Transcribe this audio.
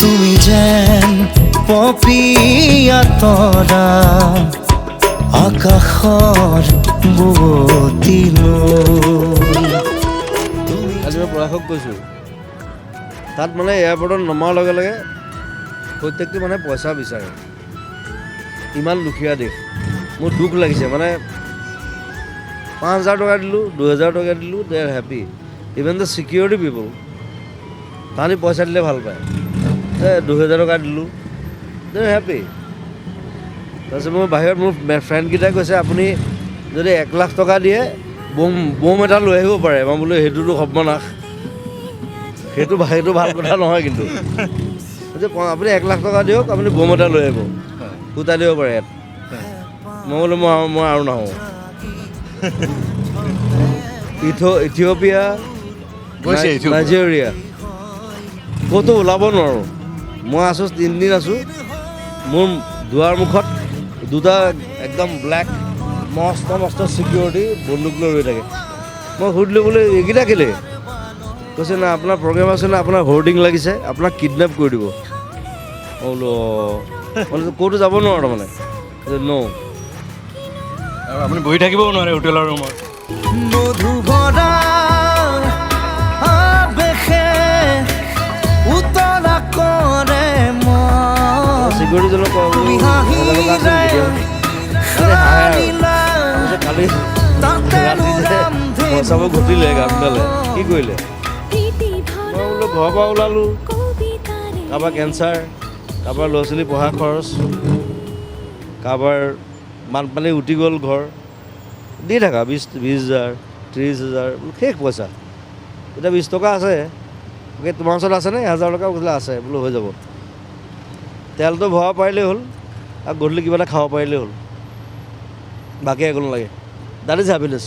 তুমি যেন পপীয়া তৰা আকাশৰ বোৱতী নৈ। আজি মই পলাশক কৈছোঁ, তাত মানে এয়াৰপৰ্টত নমাৰ লগে লগে প্ৰত্যেকটো মানুহে পইচা বিচাৰে। ইমান দুখীয়া দেশ, মোৰ দুখ লাগিছে। মানে 5,000 টকা দিলোঁ, 2,000 টকা দিলোঁ, they are happy. Even the security people, তাহাঁতি পইচা দিলে ভাল পায়। এই 2,000 টকা দিলোঁ, they are happy. তাৰপিছত মোৰ বাহিৰত মোৰ ফ্ৰেণ্ডকেইটাই কৈছে, আপুনি যদি 1 লাখ টকা দিয়ে, বোম বোম এটা লৈ আহিব পাৰে। মই বোলো, সেইটোতো সৰ্বনাশ, সেইটো ভাল কথা নহয়। কিন্তু কৈছে, আপুনি 1 লাখ টকা দিয়ক, আপুনি বোম এটা লৈ আহিব, ফুটাই দিব পাৰে ইয়াত। মই বোলো, মই আৰু নাহোঁ। ইথিঅ'পিয়া, গৈছে ইথিঅ'পিয়া? নাইজেৰিয়া, ক'তো ওলাব নোৱাৰোঁ। মই আছোঁ, 3 দিন আছোঁ। মোৰ দুৱাৰ মুখত দুটা একদম ব্লেক মস্ত মস্ত চিকিউৰিটি বন্দুক লৈ ৰৈ থাকে। মই সুধিলোঁ বোলো, এইকেইটা কেলে? কৈছে, না, আপোনাৰ প্ৰগ্ৰেম আছে না, আপোনাৰ হোৰ্ডিং লাগিছে, আপোনাক কিডনেপ কৰি দিব। মই বোলো, অঁ। মই বোলো, ক'তো যাব নোৱাৰোঁ তাৰমানে ন। আৰু আপুনি বহি থাকিবও নোৱাৰে হোটেলৰ ৰুমত। মধু ভৰা আবেশে উতলা কৰে মন। চিকিউৰিটিজনক কওঁ বোলো, তুমি 1000 টকা আছে নেকি দিয়ক। মানে হাঁহে আৰু। হাঁহিলা তাৰপিছত কালি তাতে ৰাতি যে পইচাবোৰ ঘটিলে গানডালে কি কৰিলে? মই বোলো, ঘৰৰ পৰা ওলালোঁ, কাৰোবাৰ কেঞ্চাৰ, কাৰোবাৰ ল'ৰা ছোৱালী পঢ়া খৰচ, কাৰোবাৰ বানপানী উটি গ'ল ঘৰ, দি থাকা 20 20 হাজাৰ, 30 হাজাৰ, বোলো শেষ পইচা। এতিয়া 20 টকা আছে। বাকী তোমাৰ ওচৰত আছেনে 1000 টকা? বোলে আছে। বোলো হৈ যাব, তেলটো ভৰাব পাৰিলেই হ'ল আৰু গধূলি কিবা এটা খাব পাৰিলেই হ'ল, বাকী একো নালাগে। That is happiness.